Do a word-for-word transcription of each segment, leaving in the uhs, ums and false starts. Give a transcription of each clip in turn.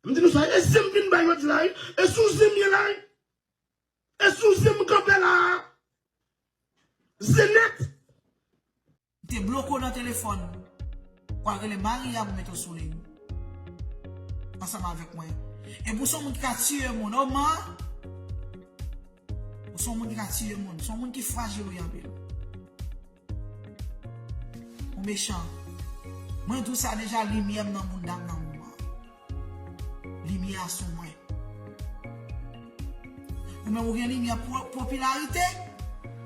M di nou sa, e zen m vin bay jodi la, wi. E sou zen m ye la, wi. E sou zen m kanpe la. Zen nèt. M te bloke w nan telefòn. Ou al rele Maria pou mete w sou liy. Ansanm avèk mwen. E pou se yon moun ki ka tiye moun, o man. Ou se yon moun ki ka tiye moun. Se yon moun ki frajil wi anpil. Ou mechan. Mwen di w sa deja, limyè m nan bounda m nan moman. Limyè a sou mwen. Ou menm ou gen limyè po- popilarite.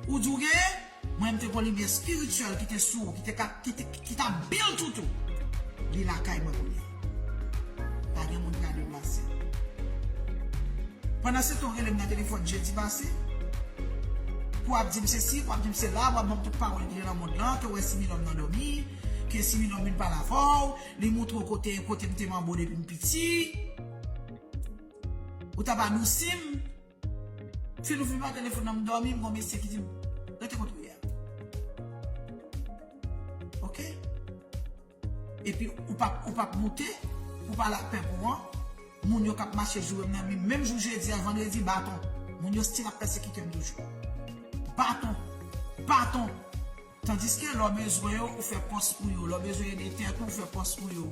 Ou di w genyen. Mwen m te gon limyè espirityèl ki te sou ou, ki te ka, ki te, ki t ap build tout ou. Li lakay mwen kounye a. Pa gen moun ki ka deplase. Pandan se tan w rele m nan telefòn jedi pase, pou w ap di m sesi, pou w ap di m sela, pou w ap ban m tout pawòl ki gen nan mond lan, ke w wè Similòm nan dòmi, ke Similòm vin pale avè w, li moutre w kote, kote m te manbo depi m piti. Ou t ap adousi m. Fin ou fin pa telefòn nan m dòmi, m gon mesye ki di m, rete kote w ye a. Oke? Epi ou p ap, ou p ap moute, ou pa la pè pou an. Moun yo k ap mache joure m nan mi, menm jou jedi a, vandredi, baton. Moun yo still ap pèsekite m toujou. Baton. Baton. Tandiske lè w bezwen yo, ou fè pòs pou yo. Lè w bezwen ede tèt ou, ou fè pòs pou yo.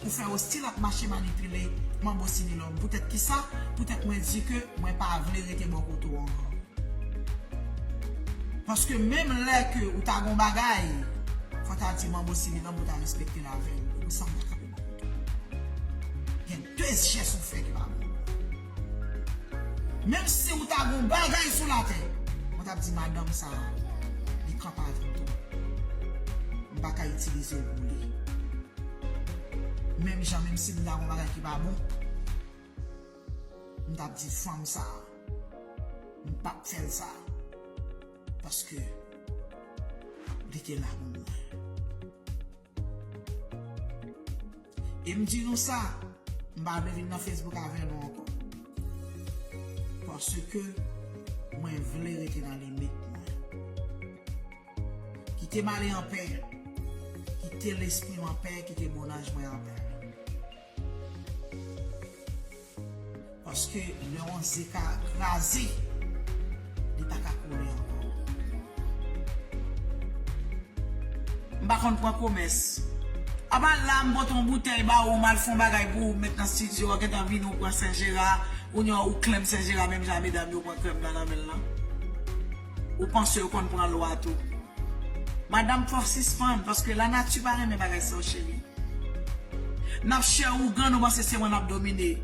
Ou fè yo still ap mache manipile manbo Similòm. Poutèt kisa? Poutèt mwen di ke mwen pa vle rete bò kote w ankò. Paske menm lè ke ou ta gon bagay, fò ta di manbo Similòm pou ta respekte l avè l. E pou sa mwen kanpe bò kote w. Gen de jès ou fè ki pa bon. Menm si ou ta gon bagay sou latè, mwen t ap di madanm sa a, li kanpe avè m tou. M pa ka itilize l pou li. Menm jan, menm si m ta gon bagay ki pa bon, m t ap di fanm sa a, m p ap fè l sa. Paske li te la pou mwen. E m di nou sa, m pa vle vin nan Facebook avè nou ankò. Paske mwen vle rete nan limit mwen. Kite m ale anpè. Kite lespri m anpè, kite bonnanj mwen anpè. Paske lè yon ze ka kraze, li pa ka kole ankò. M pa konn pran komès. Apa la, m pote yon boutèy ba ou, m al fè yon bagay pou ou, m met nan estidyo a, gentan vini ou pran Sen Jera, ou nyon ou klenm Sen Jera, menm jan medam yo pran krèm nan nan men l lan. Ou panse yo konn pran lwa tou. Madanm, fò w sispann, paske lanati pa renmen bagay sa yo, cheri. N ap chè ougan, nou panse se mwen n ap domine.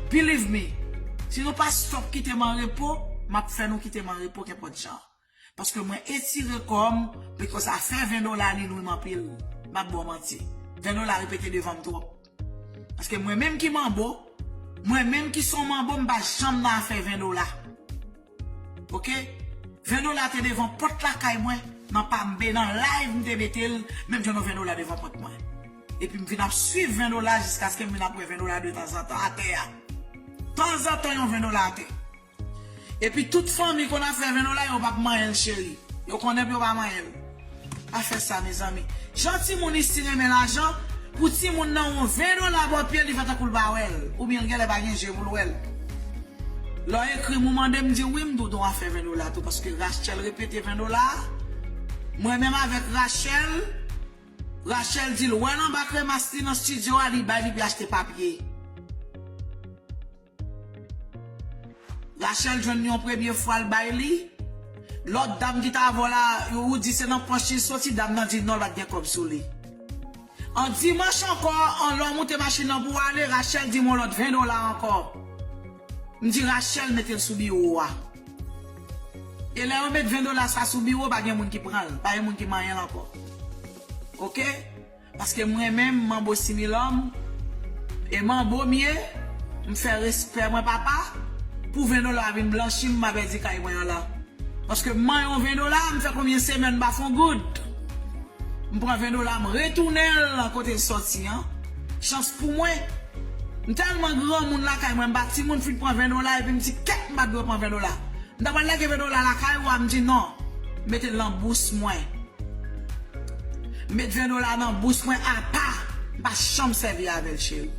Believe me, si nou pa stop kite m an repo, m ap fè nou kite m an repo kenpòt jan. Paske mwen etire kò m, because afè ven dola li lou m anpil. M ap ba w manti. Ven dola repete devan m twòp. Paske mwen menm ki manbo, mwen menm ki se yon manbo, m pa janm nan afè ven dola. Oke? Ven dola te devan pòt lakay mwen, nan pa m be, nan live m te mete l, menm jan yon ven dola devan pòt mwen. Epi m vin ap swiv ven dola jiskaske m vin ap wè ven dola de tanzantan atè a. Tanzantan yon ven dola atè. Epi tout fanmi konn afè ven dola, yo p ap manyen l, cheri. Yo konnen pou yo pa manyen l. Pa fè sa, mezanmi. Jan timoun isi renmen lajan, pou timoun nan yon ven dola bò pye l, li fè tankou l pa wè l. Oubyen l genlè pa gen je pou l wè l. Lè w ekri m, ou mande m, di wi, m di w don afè ven dola tou, paske Rachel repete ven dola. Mwen menm avèk Rachel, Rachel di l wè l anba kremas li nan estidyo a, li bay li pou l achte papye. Rachel jwenn li yon premye fwa, l bay li. Lòt dam ki t avè w la, ou di se nan pòch li soti, dam nan di non, l pa t gen kòb sou li. An dimanch ankò, an lè w moute machin nan pou w ale, Rachel di m yon lòt ven dola ankò. M di Rachel mete l sou biwo a. E lè yo met ven dola sa sou biwo, pa gen moun ki pran l, pa gen moun ki manyen l ankò. Oke? Paske mwen menm, manbo Similòm, e manbo m ye, m fè respè mwen papa, pou ven dola vin blanchi m, m a pèdi kay mwen an la. Paske m manyen yon ven dola, m fè konbyen semèn m pa fè yon goud. M pran ven dola, m retounen l kote l sòti an. Chans pou mwen, m tèlman granmoun lakay mwen, m pa timoun fin pran ven dola, epi m di, kèt, m pa t dwe pran ven dola. M ta pral lage ven dola lakay ou a, m di non. Mete l nan bous mwen. Met ven dola nan bous mwen apa. M pa janm sèvi avè l, cheri.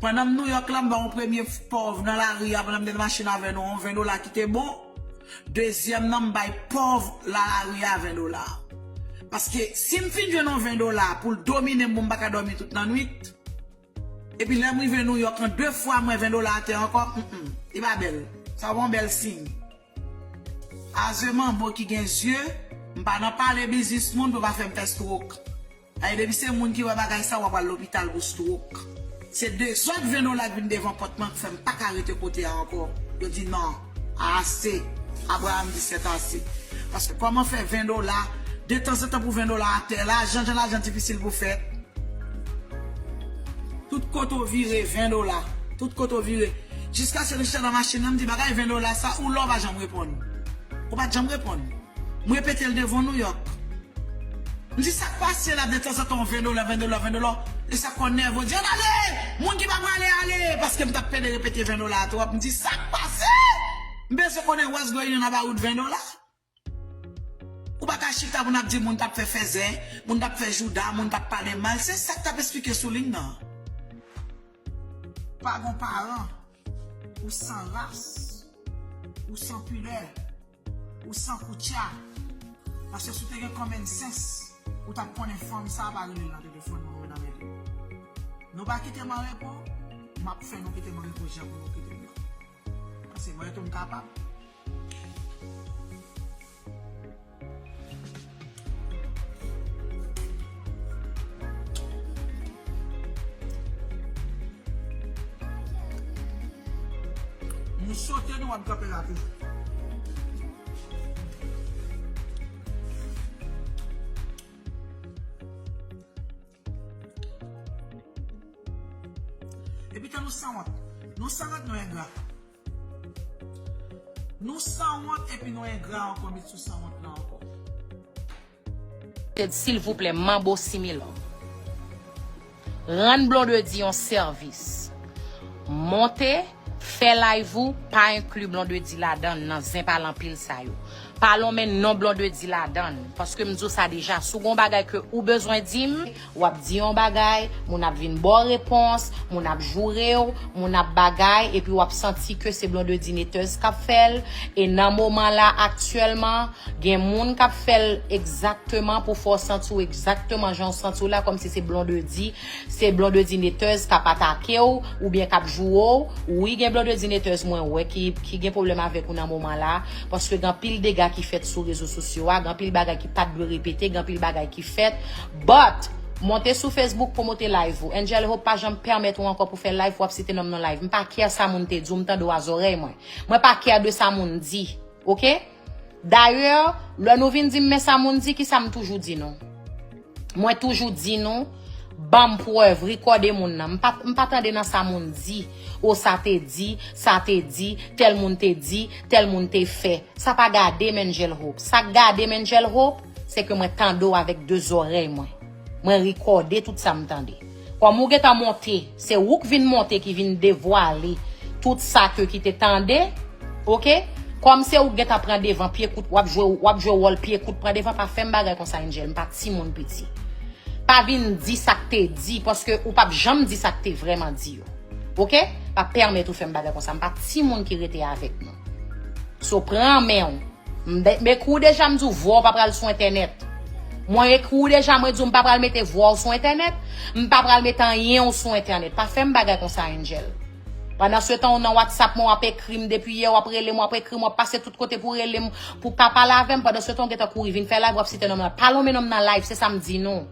Pandan m Nouyòk la, m ba yon premye pòv nan lari a, pandan m te nan machin avè nou, yon ven dola ki te bon. Dezyèm nan, m bay pòv nan lari a ven dola. Paske si m fin jwenn yon ven dola pou l domine m, pou m pa ka dòmi tout lannwit, epi lè m rive Nouyòk an, de fwa m wè ven dola atè ankò, mm, mm, li pa bèl. Sa pa yon bèl siy. Aze manbo ki gen zye, m pa nan pale biznis moun pou pa fè m fè stroke. Ay, depi se moun ki wè bagay sa, w ap al lopital pou stroke. Se dezòd ven dola k vin devan pòt mwen k fè m pa ka rete kote a ankò. Yo di non, ase. Abraham di c'est assez. Paske kòman fè ven dola, detanzantan pou ven dola atè, lajan, jan lajan difisil pou fèt. Tout kote w vire, ven dola. Tout kote w vire. Jiskaske m chita nan machin nan, m di bagay ven dola sa, ou la w pa janm reponn. Ou pa t janm reponn. M repete l devan Nouyòk. M di sa k pase la, detanzantan ven dola, ven dola, ven dola. E sa k fè w nève, w di ann ale! Moun ki pa prale, ale! Paske m t ap pede repete ven dola a twòp. M di sa k pase? M bezwen konnen what's going on about ven dola. Ou pa ka chita pou n ap di moun t ap fè fèzè, moun t ap fè jouda, moun t ap pale mal. Se sa k t ap esplike sou liy nan. Pa gon paran, ou san ras, ou san pidè, ou san koutya. Paske si w te gen common sense, ou t ap konnen fanm sa pa rele l nan telefòn nan, ou nan rele. Nou pa kite m an repo, m ap fè nou kite m an repo jan pou nou kite m nan. Paske mwen tou m kapab. Nou sote, nou ap kanpe la toujou. Epi tan nou sanwont. Nou sanwont, nou engra. Nou sanwont epi nou engra ankò, met sou sanwont lan ankò. Silvouplè, manbo similò. Rann Blondedy yon sèvis. Monte, fè live ou, pa enkli Blondedy ladan l nan zen pale anpil sa yo. Pa lonmen non Blondedy ladan l, paske m di w sa deja, si w gon bagay ke ou bezwen di m, w ap di yon bagay, moun ap vin ba w repons, moun ap joure w, moun ap bagay, epi w ap santi ke se Blondedy Neters k ap fè l, e nan moman la, aktyèlman, gen moun k ap fè l egzakteman pou fè w santi w egzakteman jan w santi w la, kòmsi se Blondedy, se Blondedy Neters k ap atake w, oubyen k ap joure w. Wi, gen Blondedy Neters mwen wè ki, ki gen pwoblèm avèk ou nan moman la, paske gen anpil dega ki fèt sou rezo sosyo a, gen anpil bagay ki pa t dwe repete, gen anpil bagay ki fèt. But, monte sou Facebook, pwomote live ou. Angel Hope pa janm pèmèt ou ankò pou fè live, w ap site non m nan live. M pa care sa moun te di w, m tande w a zòrèy mwen. Mwen pa care de sa moun di. Oke? Dayè, lè nou vin di m men sa moun di, kisa m toujou di nou? Mwen toujou di nou, ban m prèv, rikòde moun nan. M pa, m pa tande nan sa moun di, o sa te di, sa te di, tèl moun te di, tèl moun te fè. Sa pa gade m, Angel Hope. Sa k gade m, Angel Hope, se ke mwen tande w avèk de zòrèy mwen. Mwen rikòde tout sa m tande. Kòm ou gentan monte, se ou k vin monte ki vin devwale tout sa ke ki te tande, oke? Kòm se ou k gentan pran devan, pye kout, w ap jwe, w ap jwe wòl pye kout pran devan, pa fè m bagay konsa, Angel, m pa timoun piti. Pa vin di sa k te di, paske ou p ap janm di sa k te vrèman di yo. Oke? Pa pèmèt ou fè m bagay konsa, m pa timoun ki rete avèk nou. So, pran men w. M de-, m ekri w deja, m di w vwa w pa pral sou entènèt. Mwen ekri w deja, mwen di w m pa pral mete vwa w sou entènèt, m pa pral mete anyen w sou entènèt. Pa fè m bagay konsa, Angel. Pandansetan, w nan WhatsApp mwen, w ap ekri m depi yè, w ap rele m, w ap ekri m, w ap pase tout kote pou rele m, pou ka pale avè m. Pandansetan, w gentan kouri vin fè live, w ap site non m nan. Pa lonmen non m nan live, se sa m di nou.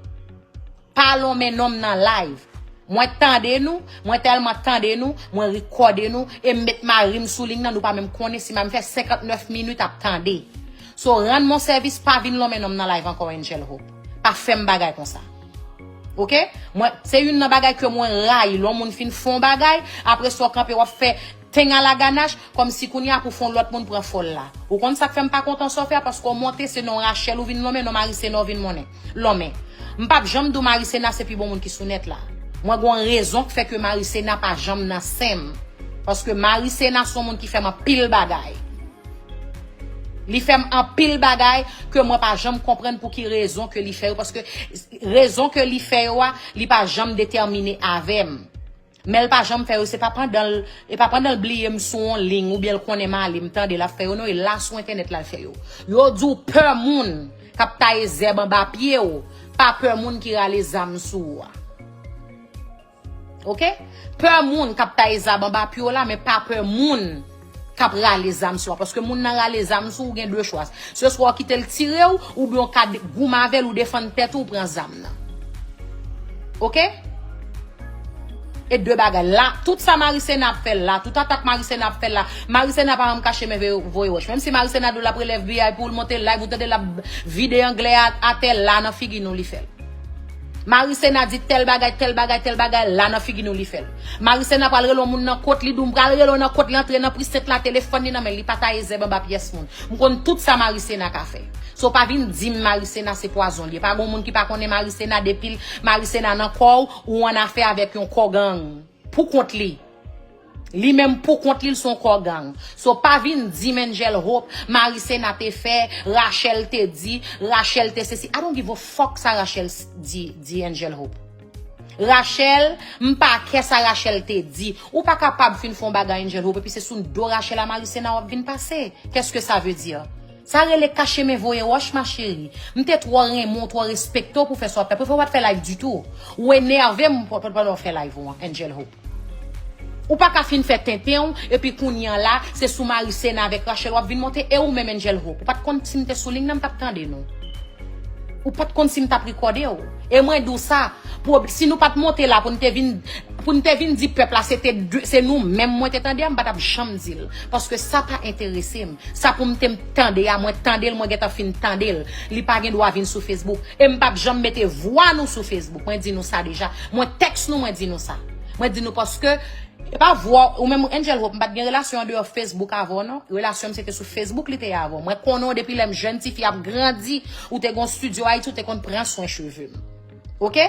Pa lonmen non m nan live. Mwen tande nou, mwen tèlman tande nou, mwen rikòde nou, e m met mari m sou liy nan, nou pa menm konnen si mari m fè senkantnèf minit ap tande. So, rann mwen sèvis, pa vin lonmen non m nan live ankò, Angel Hope. Pa fè m bagay konsa. Oke? Mwen, se youn nan bagay ke mwen rayi, lè yon moun fin fè yon bagay, apre sa w kanpe, w ap fè teng a la ganache, kòmsi kounye a pou fè yon lòt moun pran fòl la. Ou konn sa k fè m pa kontan sa w fè a, paske w monte, se non Rachel ou vin lonmen, non Marisena w vin monnen, lonmen. M p ap janm di w Marisena se pi bon moun ki sou nèt la. Mwen gon rezon k fè ke Marisena pa janm nan sen m. Paske Marisena se yon moun ki fè m anpil bagay. Li fè m anpil bagay ke mwen pa janm konprann pou ki rezon ke li fè yo, paske rezon ke li fè yo a, li pa janm detèmine avè m. Men l pa janm fè yo, se pa pandan l, e pa pandan l bliye m sou yon liy oubyen l konnen m ale, m tande l ap fè yo, non, e la sou entènèt la l fè yo. Yo di w pè moun k ap taye zèb anba pye w, pa pè moun ki rale zam sou ou a. Oke? Pè moun k ap taye zam anba pye w la, men pa pè moun k ap rale zam sou ou a. Paske moun nan rale zam sou ou, gen de chwa. Se swa w kite l tire w, oubyen w ka de- goumen avè l, ou defann tèt ou, ou pran zam nan. Oke? E de bagay la, tout sa Marisena ap fè la, tout atak Marisena ap fè la, Marisena pa janm kache men voye, voye wòch. Menm si Marisena di w l ap rele F B I pou l monte live, ou tande l ap vide anglè a atè la nan figi nou li fè l. Marisena di tèl bagay, tèl bagay, tèl bagay, la nan figi nou li fè l. Marisena pral rele yon moun nan kot li, di w m pral rele w nan kot li, antre nan prisent la, telefòn li nan men l, li pa taye zèb anba pyès moun. M konn tout sa Marisena ka fè. So pa vin di m Marisena se pwazon li ye. Pa gon moun ki pa konnen Marisena depi l, Marisena nan kò w, ou annafè avèk yon kò gang. Pou kont li. Li menm pou kont li, l se yon kò gang. So pa vin di m Angel Hope, Marisena te fè, Rachel te di, Rachel te sesi. I don't give a fuck sa Rachel s- di, di Angel Hope. Rachel, m pa kè sa Rachel te di. Ou pa kapab fin fè yon bagay Angel Hope, epi se sou do Rachel a Marisena w ap vin pase. Qu'est-ce que ça veut dire? Sa rele kache men voye wòch, ma chérie. M te twò renmen w, twò respekte w pou fè sa w ap fè. Prefere w pa t fè live ditou. Ou enève m pandan w fè live ou an, Angel Hope. Ou pa ka fin fè tenten w, epi kounye a la, se sou Marisena avèk Rachel w ap vin monte, e ou menm Angel Hope. Ou pa t konn si m te sou liy nan, m t ap tande nou. Ou pa t konn si m t ap rekòde w. E mwen di w sa, pou, si nou pa t monte la pou n te vin, pou n te vin di pèp la, se te de- se nou menm mwen te tande a, m pa t ap janm di l. Paske sa pa enterese m. Sa pou m te tande a, mwen tande l, mwen gentan fin tande l. Li pa gen dwa vin sou Facebook. E m p ap janm mete vwa nou sou Facebook. Mwen di nou sa deja. Mwen tèks nou, mwen di nou sa. Mwen di nou paske, e pa vwa, ou menm Angel Hope, m pa t gen relasyon andeyò Facebook avè w, non. Relasyon m se te sou Facebook li te ye avè w. Mwen konnen w depi lè m jèn tifi ap grandi, ou te gen yon estidyo Ayiti, ou te konn pran swen cheve m. Oke?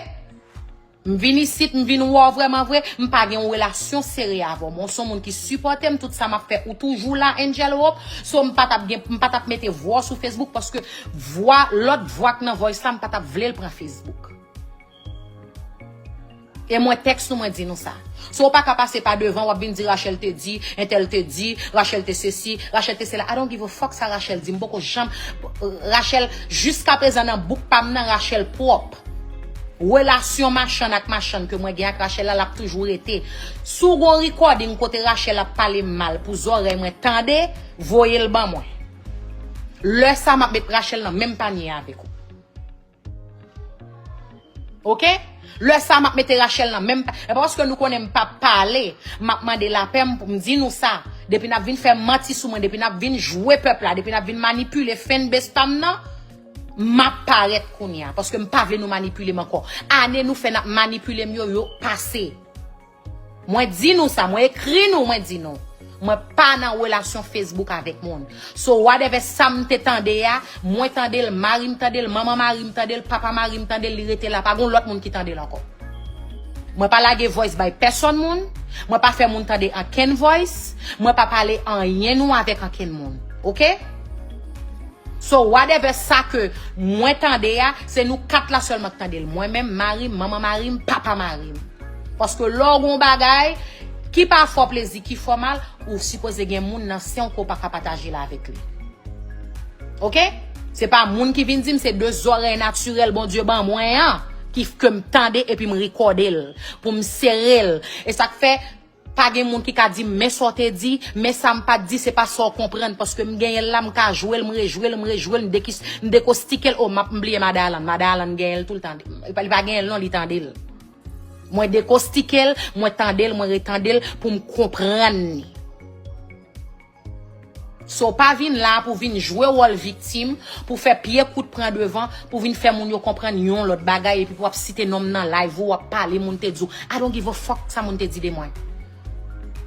M vin isit, m vin wè w vrèman vre, m pa gen yon relasyon sere avè w. Mwen se yon moun ki sipòte m, tout sa m ap fè, ou toujou la, Angel Hope. So, m pa t ap gen, m pa t ap mete vwa w sou Facebook, paske vwa, lòt vwa k nan voice la, m pa t ap vle l pran Facebook. E mwen tèks nou, mwen di nou sa. So, w pa ka pase pa devan, w ap vin di Rachel te di, entèl te di, Rachel te sesi, Rachel te sela. I don't give a fuck sa Rachel di. M poko janm, Rachel, jiskaprezan nan bouk pa m nan, Rachel pwòp. Relasyon machann ak machann ke mwen gen ak Rachel la, l ap toujou rete. Si w gon recording kote Rachel ap pale m mal pou zòrèy mwen tande, voye l ban mwen. Lè sa, m ap met Rachel nan menm panye avèk ou. Oke? Lè sa, m ap mete Rachel nan menm pa-, e pa paske nou konnen m p ap pale, m ap mande lapè m pou m di nou sa. Depi n ap vin fè manti sou mwen, depi n ap vin jwe pèp la, depi n ap vin manipile fanbase pa m nan, m ap parèt kounye a, paske m pa vle nou manipile m ankò. Ane nou fè n ap manipile m yo, yo pase. Mwen di nou sa, mwen ekri nou, mwen di nou. Mwen pa nan relasyon Facebook avèk moun. So, whatever sa m te tande a, mwen tande l, mari m tande l, manman mari m tande l, papa mari m tande l, li rete la. Pa gon lòt moun ki tande l ankò. Mwen pa lage voice bay pèsonn moun, mwen pa fè moun tande ankenn voice, mwen pa pale anyen nou avèk ankenn moun. Oke? So, whatever sa ke mwen tande a, se nou kat la sèlman k tande l. Mwen menm, mari m, manman mari m, papa mari m. Paske lè w gon bagay ki pa fè w plezi, ki fè w mal, ou sipoze gen moun nan sen w ke w pa ka pataje l avèk li. Oke? Se pa moun ki vin di m, se de zòrèy natirèl Bondye ban mwen an ki, ke m tande epi m rekòde l pou m sere l. E sa k fè pa gen moun ki ka di m, men sa w te di, men sa m pa t di, se pa sa w konprann, paske m genyen l la, m ka jwe l, m rejwe l, m rejwe l, m dekis-, m dekostike l, o, m ap, m bliye Mada Alan, Mada Alan genyen l toultan, li pa, li pa genyen l non, li tande l. Mwen dekostike l, mwen tande l, mwen retande l pou m konprann li. So, pa vin la pou vin jwe wòl viktim, pou fè pye kout pran devan, pou vin fè moun yo konprann yon lòt bagay, epi pou w ap site non m nan live ou, w ap pale moun te di w. I don't give a fuck sa moun te di de mwen.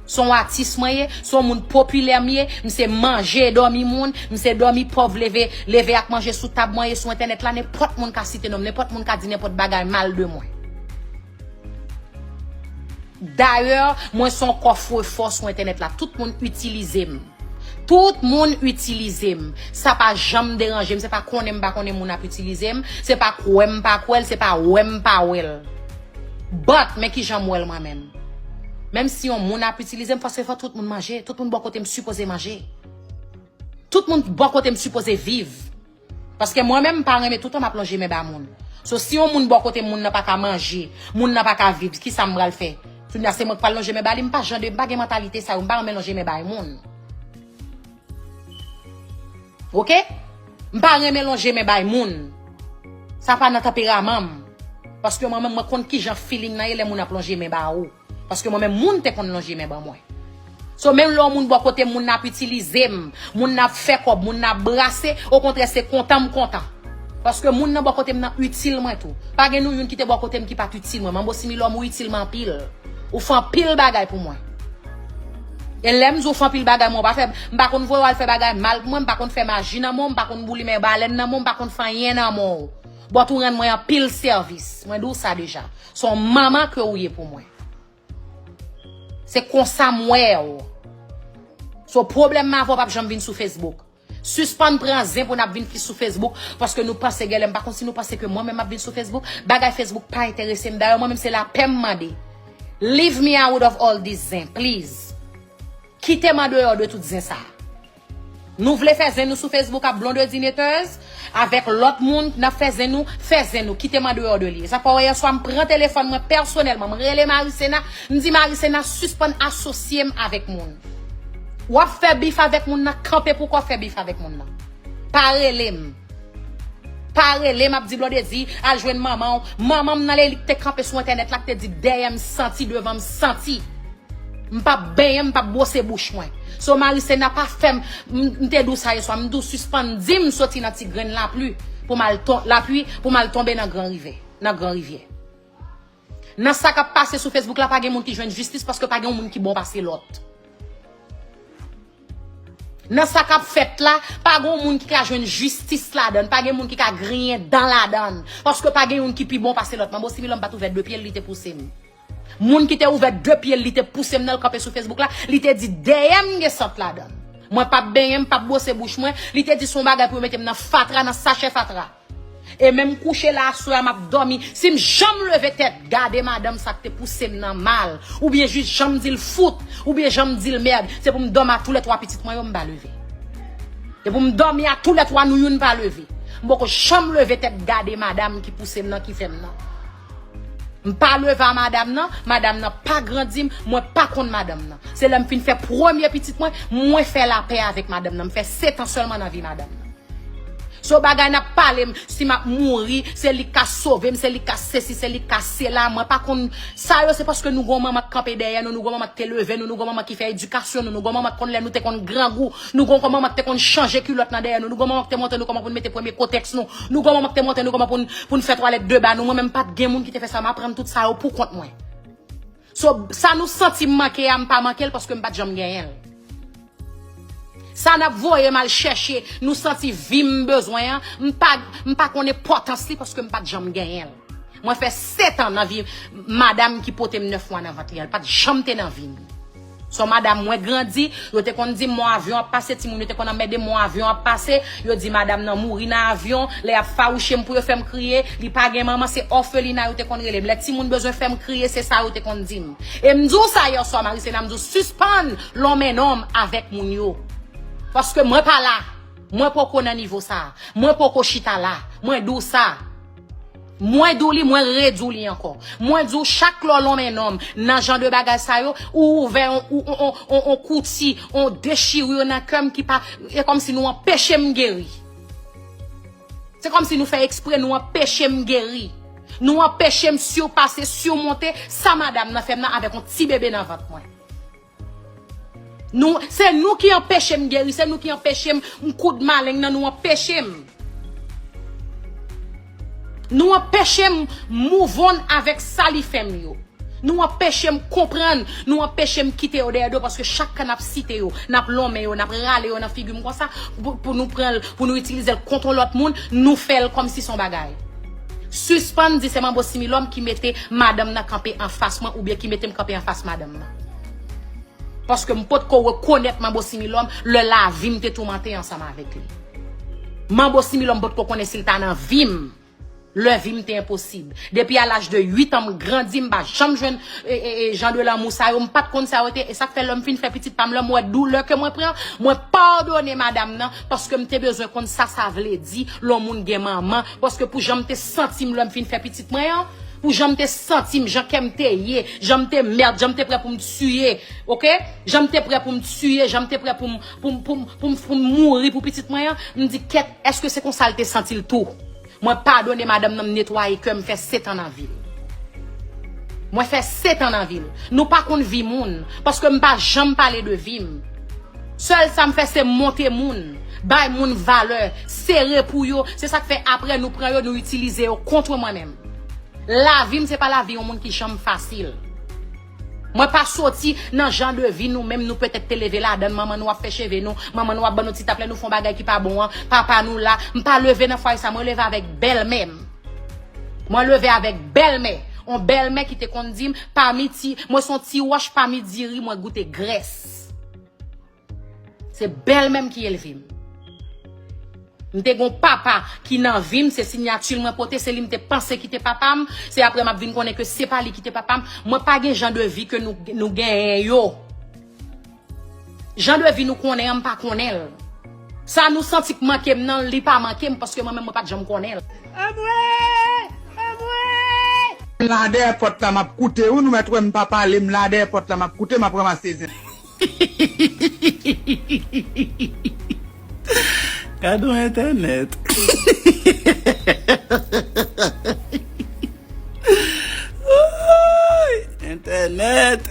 Se yon atis mwen ye, se yon moun popilè m ye, m se manje e dòmi moun, m se dòmi pòv leve, leve ak manje sou tab mwen ye sou entènèt la, nenpòt moun ka site non m, nenpòt moun ka di nenpòt bagay mal de mwen. Dayè, mwen se yon kòfrefò sou entènèt la. Tout moun itilize m. Tout moun itilize m. Sa pa janm deranje m. Se pa konnen m pa konnen moun ap itilize m. Se pa kwè m pa kwè l. Se pa wè m pa wè l. But, men kijan m wè l mwen menm. Menm si yon moun ap itilize m, paske fò tout moun manje. Tout moun bò kote m sipoze manje. Tout moun bò kote m sipoze viv. Paske mwen menm, m pa renmen toutan m ap lonje men ba moun. So, si yon moun bò kote m, moun nan pa ka manje, moun nan pa ka viv, kisa m pral fè? Kounye a, se mwen k pral lonje men ba li, m pa jan de, m pa gen mantalite sa yo, m pa renmen lonje men bay moun. Oke? M pa renmen lonje men bay moun. Sa pa nan tanperaman m. Paske mwen menm, mwen konn kijan feeling nan ye lè moun ap lonje men ba ou. Paske mwen menm, moun te konn lonje men ban mwen. So, menm lè yon moun bò kote m, moun nan ap itilize m, moun nan ap fè kòb, moun nan ap brase, okontrè, se kontan m kontan. Paske moun nan bò kote m nan itil mwen tou. Pa gen nou youn ki te bò kote m ki pa t itil mwen. Manbo Similòm, ou itil mwen anpil. Ou fè anpil bagay pou mwen. E lè m di w fè anpil bagay, mwen pa fè, m pa konn voye w al fè bagay mal pou mwen, m pa konn fè maji nan men w, m pa konn boule men balèn nan men w, m pa konn fè anyen nan men w. But ou rann mwen anpil sèvis. Mwen di w sa deja. Se yon manman ke ou ye pou mwen. Se konsa m wè w. So, pwoblèm m avè w p ap janm vin sou Facebook. Sispann pran zen pou n ap vin fi sou Facebook, paske nou panse genlè, m pa konn si nou panse ke mwen menm m ap vin sou Facebook. Bagay Facebook pa enterese m. Dayè, mwen menm se lapè m mande. Leave me out of all this zen, please. Kite m andeyò de tout zen sa. Nou vle fè zen nou sou Facebook ak Blondedy Neters, avèk lòt moun, n ap fè zen nou, fè zen nou, kite m andeyò de li. Sa fè w wè yèswa m pran telefòn mwen pèsonèlman, m rele Marisena, m di Marisena sispann asosye m avèk moun. W ap fè bif avèk moun nan, kanpe pou kò w fè bif avèk moun nan. Pa rele m. Pa rele m ap di Blondedy, al jwenn manman w. Manman m nan lè li te kanpe sou entènèt la, k te di dèyè m santi, devan m santi. M p ap benyen, m p ap bwose bouch mwen. So Marisena pa fè m, m, m te di w sa yèswa, m di w sispann di m soti nan ti grenn lapli pou m al ton, lapli pou m al tonbe nan gran rive, nan gran rivyè. Nan sa k ap pase sou Facebook la, pa gen moun ki jwenn jistis paske pa gen yon moun ki bon pase lòt. Nan sa k ap fèt la, pa gen yon moun ki ka jwenn jistis ladann, pa gen moun ki ka griyen dan ladann, paske pa gen youn ki pi bon pase lòt. Manbo Similòm pa t ouvè de pye l, li te pouse m. Moun ki te ouvè de pye l, li te pouse m nan, l kanpe sou Facebook la, li te di dèyè m gen sant ladann. Mwen p ap benyen, m p ap bwose bouch mwen, li te di se yon bagay pou yo mete m nan fatra, nan sachè fatra. E menm kouche la aswè a, m ap dòmi. Si m janm leve tèt gade madanm sa k te pouse m nan mal, oubyen jis janm di l fout, oubyen janm di l mèd, se pou m dòmi a toulètwa pitit mwen yo, m pa leve. Se pou m dòmi a toulètwa nou youn pa leve. M poko janm leve tèt gade madanm ki pouse m nan, ki fè m nan. M pa leve a madanm nan, madanm nan pa grandi m, mwen pa konn madanm nan. Se lè m fin fè premye pitit mwen, mwen fè lapè avèk madanm nan. M fè sèt an sèlman nan vi madanm nan. So bagay n ap pale m, si m ap mouri, se li k ka sove m, se li k ka sesi, se li k ka sela. Mwen pa konn sa yo, se paske nou gon manman k kanpe dèyè nou, nou gon manman k te leve nou, nou gon manman ki fè edikasyon nou, nou gon manman k konn lè nou te konn grangou, nou gon manman k te konn chanje kilòt nan dèyè nou, nou gon manman k te montre nou kòman pou n mete premye kotèks nou, nou gon manman k te montre nou kòman pou n, pou n fè twalèt de ba nou. Mwen menm, pa t gen moun ki te fè sa, m aprann tout sa yo pou kont mwen. So, sa nou santi m manke a, m pa manke l paske m pa t janm genyen l. Sa n ap voye m al chèche, nou santi vi m bezwen an, m pa, m pa konn enpòtans li paske m pa t janm genyen l. Mwen fè sèt an nan vi madanm ki pote m nèf mwa nan vant li an, l pa t janm te nan vi m. Se yon madanm mwen grandi, yo te konn di m mon avyon ap pase, timoun yo te konn anmède m mon avyon ap pase, yo di madanm nan mouri nan avyon, lè y ap fawouche m pou yo fè m kriye, li pa gen manman, se òfelina yo te konn rele m. Lè timoun bezwen fè m kriye, se sa yo te konn di m. E m di w sa yèswa, Marisena, m di w sispann lonmen nonm avèk moun yo. Paske mwen pa la. Mwen poko nan nivo sa. Mwen poko chita la. Mwen di w sa. Mwen di w li, mwen redi w li ankò. Mwen di w chak lè w lonmen nonm nan jan de bagay sa yo, ou ouvè on, on, on, on, on kouti, on dechirure nan kè m ki pa, e kòmsi nou anpeche m geri. Se kòmsi nou fè ekspre, nou anpeche m geri. Nou anpeche m sipase, simonte sa madanm nan fè m nan avèk yon ti bebe nan vant mwen. Nou, se nou ki anpeche m geri, se nou ki anpeche m, m koud maleng nan, nou anpeche m. Nou anpeche m move on avèk sa li fè m yo. Nou anpeche m konprann, nou anpeche m kite yo dèyè do, paske chak kan n ap site yo, n ap lonmen yo, n ap rale yo nan figi m konsa, pou, pou nou pran l, pou nou itilize l kont yon lòt moun, nou fè l kòmsi se yon bagay. Sispann di se Manbo Similòm ki mete madanm nan kanpe anfas mwen oubyen ki mete m kanpe anfas madanm nan. Paske m potko rekonèt Manbo Similòm lè lavi m te toumante ansanm avèk li. Manbo Similòm potko konnen si l ta nan vi m. Lè vi m te enposib. Depi a laj de uit an, m grandi, m pa janm jwenn e, e, e, jan de lanmou sa yo, m pa t konn sa yo te. E sa k fè lè m fin fè pitit pa m, lè m wè doulè ke mwen pran, mwen padone madanm nan, paske m te bezwen konn sa sa vle di lè yon moun gen manman, paske pou jan m te santi m lè m fin fè pitit mwen an, pou jan m te santi m, jan kè m te ye, jan m te mèd, jan m te prè pou m tiye, oke? Jan m te prè pou m tiye, jan m te prè pou m, pou m, pou m, pou m, pou m mouri pou pitit mwen an, m di, kèt, èske se konsa l te santi l tou? Mwen padone madanm nan, m netwaye kè m, fè sèt an nan vi l. Mwen fè sèt an nan vi l. Nou pa konn vi moun, paske m pa janm pale de vi m. Sèl sa m fè se monte moun, bay moun valè, sere pou yo. Se sa k fè apre nou pran yo, nou itilize yo kont mwen menm. Lavi m se pa lavi yon moun ki janm fasil. Mwen pa soti nan jan de vi nou menm nou petèt te leve ladan l, manman nou ap fè cheve nou, manman nou ap ban nou ti tap lè nou fè yon bagay ki pa bon an, papa nou la. M pa leve nan fwaye sa, mwen leve avèk bèlmè m. Mwen leve avèk bèlmè. Yon bèlmè ki te konn di m, pami ti, mwen se yon ti wòch, pami diri, mwen goute grès. Se bèlmè m ki elve m. M te gon papa ki nan vi m, se siyati l mwen pote, se li m te panse ki te papa m, se apre m ap vin konnen ke se pa li ki te papa m. Mwen pa gen jan de vi ke nou, nou genyen yo. Jan de vi nou konnen an, m pa konnen l. Sa nou santi k manke m nan, li pa manke m, paske mwen menm mwen pa t janm konnen l. Anmwey! Anmwey! M la dèyè pòt la, m ap koute, wi, nou mèt wè m pa pale, m la dèyè pòt la, m ap koute, m ap ranmase zen. Gade yon entènèt. Ay, entènèt.